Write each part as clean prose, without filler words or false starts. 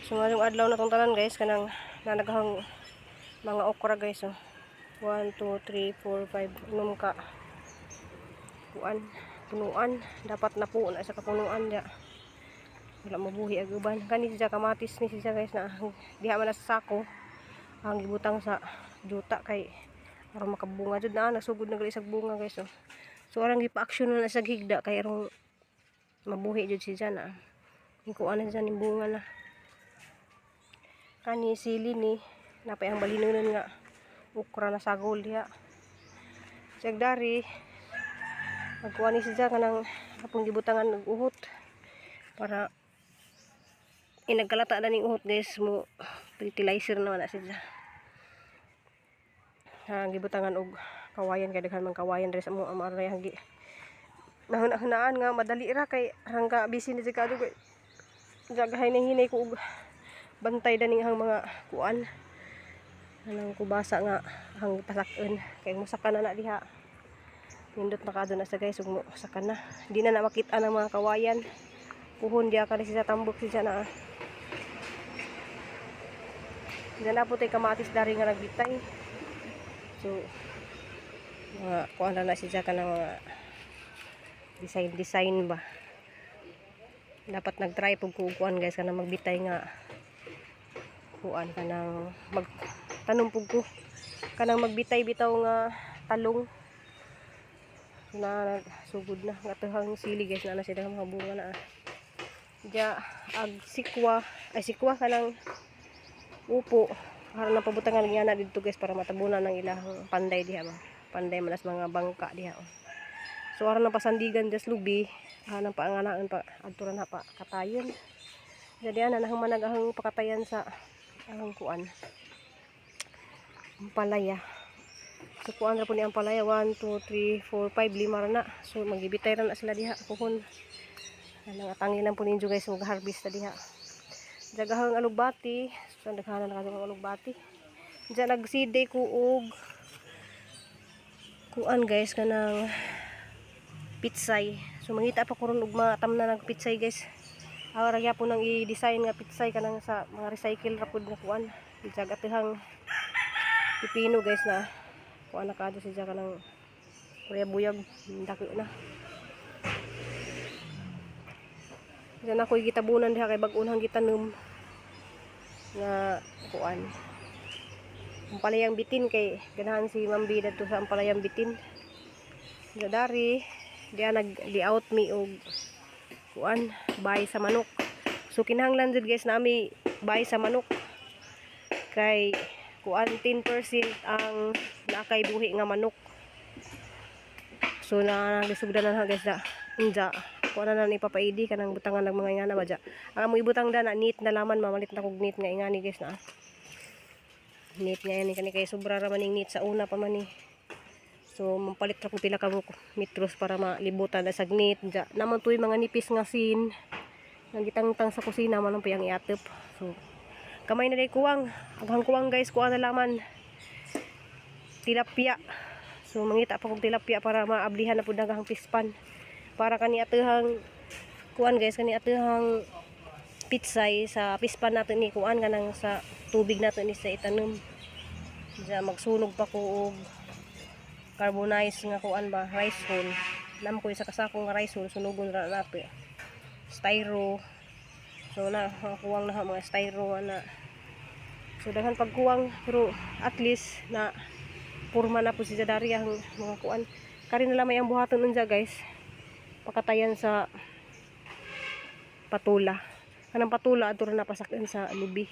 So ngayong adlaw na tong tanan, guys, kanang nanagahang mga okra, guys, oh. 1 2 3 4 5 unom ka kuan punuan. Dapat na po na sa kapunuan dia. Wala mabuhi ag uban. Kani siya kamatis ni siya, guys, na diha man na sa sako ang gibutang sa juta kay aron makabunga jud na. Nagsugod na gali sa bunga, guys, oh. So arang gipa-action na sa higda kay aron mabuhi jud siya na. Kuan na siya ning bunga na. Kani sili ni napay ang balinunon nga okra na sagol diha. Siya dari magkuha ni siya kanang apong gibutangan og uhot para inagkalata na ning uhot, guys, mo fertilizer naman na siya. Ha, gibutangan og kawayan kay daghan man kawayan diri sa amo amaray gi nahuna-hunaan nga madali ra kay rangka busy na siya kadto kay jagahay na hinay ko og bantay daning ang mga kuan anang kubasa nga ang pasak-on kay musaka na na diha. Nindot na kadto na sa, guys, ug musaka na, di na na makita ng mga kawayan. Puhon diha ka siya, tambok siya na. Diyan na po tayo kamatis dari nga nagbitay. So mga kuan na na siya kanang mga design design ba. Dapat nagtry pug ko kuan, guys, kanang magbitay nga kuan, kanang mag tanom pug ko kanang magbitay bitaw nga talong na sugod na ngatuhang sili, guys, na na sila mga bunga na. Diya ag sikwa ay sikwa kanang upo para na pabutangan niya na didto, guys, para matabunan ng ilang panday diha ba, panday man as mga bangka diha, oh. So aron na pasandigan des lubi anang paanganaan pa adto ra na pa katayon. Jadi ana nang manag ang pakatayan sa ang kuan ampalaya. So kuan ra po ni ampalaya, 1 2 3 4 5 lima ra na. So magibitay ra na sila diha puhon. Anang atangin lang po ninyo, guys, mag harvest na diha. Jagahang alugbati. So daghanan na kadto alugbati. Diyan nagside ko og kuan, guys, kanang pitsay. So mangita pa ko ron og mga tamna nag pitsay, guys. Awa ra gyapon nang i-design nga pitsay kanang sa mga recycle ra pud nga kuan. Dijag atihang pipino, guys, na kuan na kadto siya kanang kuya buyag dako na. Diyan ako gitabunan diha kay bag-unhang gitanom nga kuan. Ampalayang bitin kay ganahan si Ma'am Bida to sa ampalayang bitin. Diya dari diya nag layout mi og kuan bay sa manok. So kinahanglan jud, guys, nami bay sa manok kay kuan 10% ang nakay buhi nga manok. So na nagisugdan na, guys, da. Unja kuan na na ni papaidi kanang butangan ng mga ingana ba dya. Ang among ibutang da na neat na laman, mamalit na kog neat nga ingani, guys, na. Neat nga ini kani kay sobra ra maning neat sa una pa man ni. So mampalit ra ko pila ka metros para malibutan na sa neat. Dya naman tuy mga nipis nga sin nga gitangtang sa kusina man ang piyang iatop. So kamay na day kuwang, aghang kuwang, guys, kuha na laman tilapia. So mangita pa kog tilapia para maablihan na pud ang pispan. Para kani atuhang kuan, guys, kani atuhang pitsay sa pispan nato ni kuan kanang sa tubig nato ni sa itanom. Diya magsunog pa ko og carbonize nga kuan ba, rice hull. Nam ko sa kasako nga rice hull, sunugon ra nato. Styro. So na kuwang na mga styro na. So daghan pagkuwang pero at least na purma na po si dari ang mga kuan. Kari na lamay ang buhaton unja, guys. Pakatayan sa patula. Kanang patula adto ra napasakin sa lubi.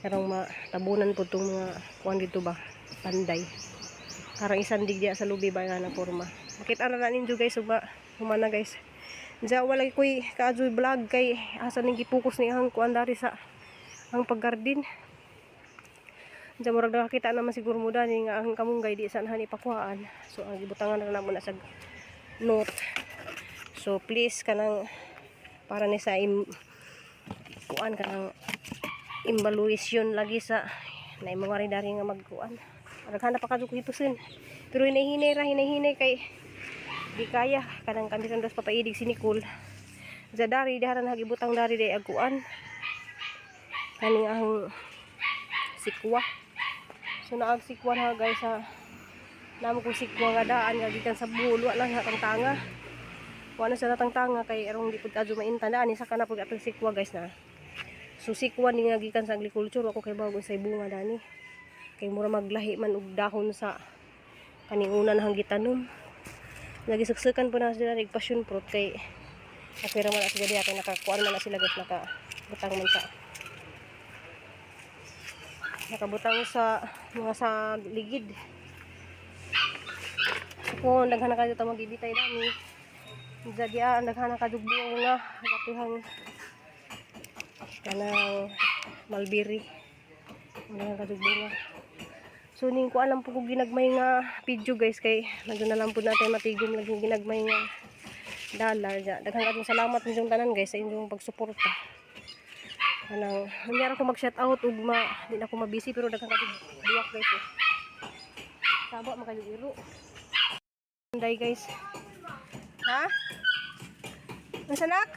Karong matabunan po itong mga kuan dito ba, panday. Karang isandig diya sa lubi ba nga na porma. Makita na na ninyo, guys, ugma humana, guys. Diya wala ko'y kaadyoy vlog kay asa ning gipokus ni ang kuan dari sa ang paggarden. Diya murag nakakita naman siguro mo dani nga ang kamunggay di sa nahan ipakuhaan. So ang gibutangan na namo na sa note. So please kanang para ni sa im kuan kanang evaluation lagi sa na imo nga rin dari nga magkuan. Daghan na pa kadto ko hipusin. Pero hinahinay ra, hinahinay kay di kaya kanang kami sa papaidig si Nicole. Sa dari dihara na gibutang dari day ag kuan. Kaning ang sikwa. So naag sikwa na, guys, sa namo kong sikwa nga daan nga gikan sa Bohol, wala lang tangtanga. Wala na sa tangtanga kay arong di pud kadyo mainta daan isa ka na pud atong sikwa, guys, na. So sikwa ni nga gikan sa agriculture, ako kay bago sa bunga dani. Kay mura maglahi man og dahon sa kaning una na gitanom. Lagi suksukan po na sila rig passion fruit kay okay ra man na sila diha kay nakakuan man na sila, guys, nakabutang sa mga sa ligid. So kung daghan na kayo ta magibitay dami. Jadi ah, daghan na kadugbo nga gatihang kanang mulberry. Daghan kadugbo nga. So ning ko alam po kung ginagmay nga video, guys, kay medyo na lang po natin matigom lagi ginagmay nga dollar ja. Daghang katong salamat ninyong tanan, guys, sa inyong pagsuporta. Kanang nangyari ko mag shout out ug ma di na ako mabisi pero daghang katong buwak, guys, eh. Saba man kayo iro. Anday, guys. Ha? Unsa, nak?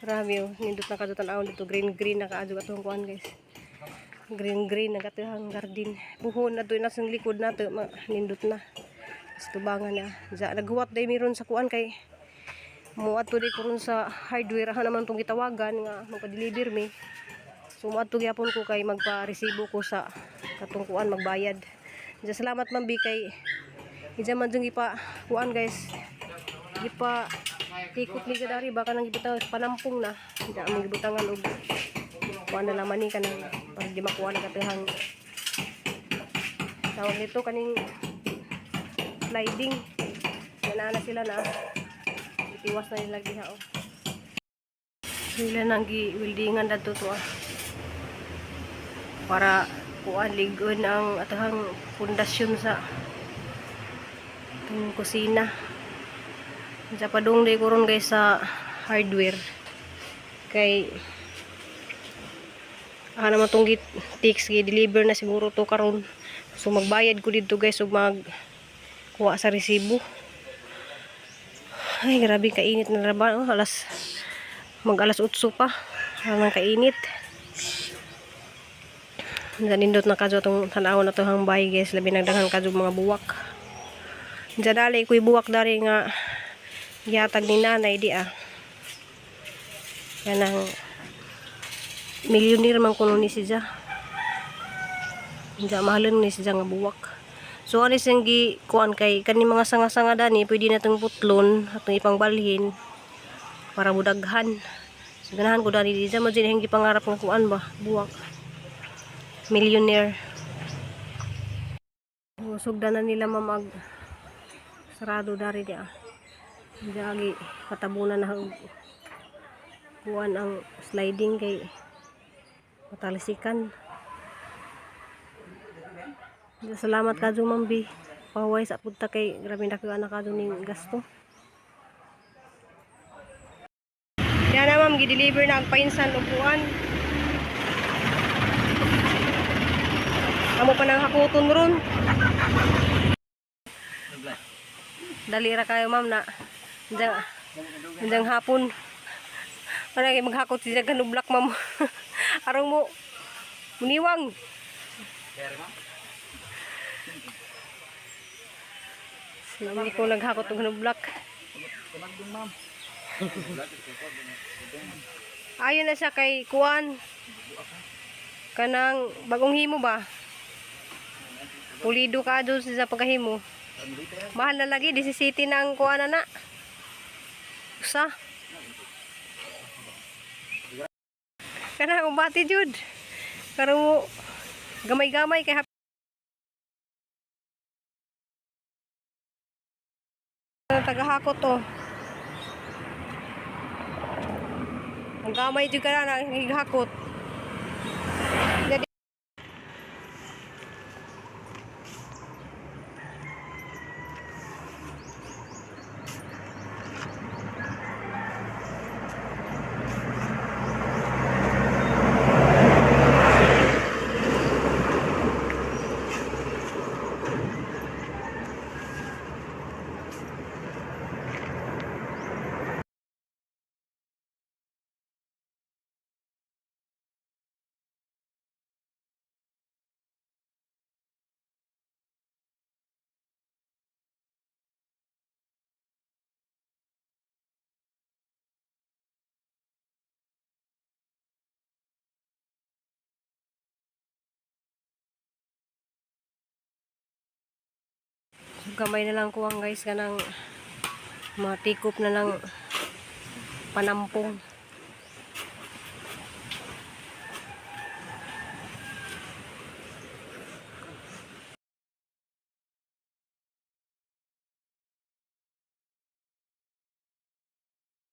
Grabe oh, nindot na kadto tan-awon dito, green green na kaadto atong kuan, guys. Green green na katong garden. Puhon na to na sa likod nato, nindot na. Sa tubangan na. Ja, naghuwat day miron sa kuan kay muadto day ko ron sa hardware ha naman tong gitawagan nga magpa-deliver mi. So muadto gyapon ko kay magpa-resibo ko sa katong kuan magbayad. Ja, salamat, Ma'am B, kay ija man jung ipa kuan, guys. Gipa tikot ni dari baka nang gibutang panampong na. Hindi among gibutangan og kuan na laman ni kanang para di makuha na katihang tawag nito kaning sliding. Yan na sila na. Itiwas na nila diha oh. Sila nang gi-weldingan dadto to ah. Para kuan ligon ang atahang pundasyon sa itong kusina. Sa padung day ko ron, guys, sa hardware. Kay ah naman tong tix gi-deliver na siguro to karon. So magbayad ko dito, guys, ug mag kuha sa resibo. Ay, grabe kainit na ba? Oh, alas mag alas 8 pa. Ang kainit. Nindot na kadyo atong tan-aw na to hang bahay, guys, labi nagdaghan kadyo mga buwak. Diyan dali ko'y buwak dari nga gihatag ni nanay di ah. Yan ang millionaire man kuno ni siya. Diyan mahalon ni siya nga buwak. So ano siyang gi kuan kay kani mga sanga-sanga dani pwede na itong putlon atong ipangbalhin para budaghan. So ganahan ko dani di siya mo din gipangarap nga kuan ba buwak. Millionaire. Sugdan na nila mamag sarado dari di ah. Diagi patabunan na og kuan ang sliding kay matalisikan. Salamat ka Ma'am B. Paway sa punta kay grabe na kayo anak ning gasto. Yan na, ma'am, gi-deliver na ang painsan ug kuan. Amo pa nang hakuton ron. Dali ra kayo, ma'am, na. Diyan, diyan hapon. Para kay maghakot siya ganublak, ma'am. Arong mo muniwang. Hindi ko naghakot ng hanublak. Ayon na siya kay kuan. Kanang bagong himo ba? Pulido ka doon sa pagkahimo. Mahal na lagi, 17 na ang kuan na na. Usa. Kana umbati jud. Karon mo gamay-gamay kay tagahakot to. Ang gamay jud ka na naghihakot. Gamay na lang kuwang, guys, kanang matikop na lang panampong.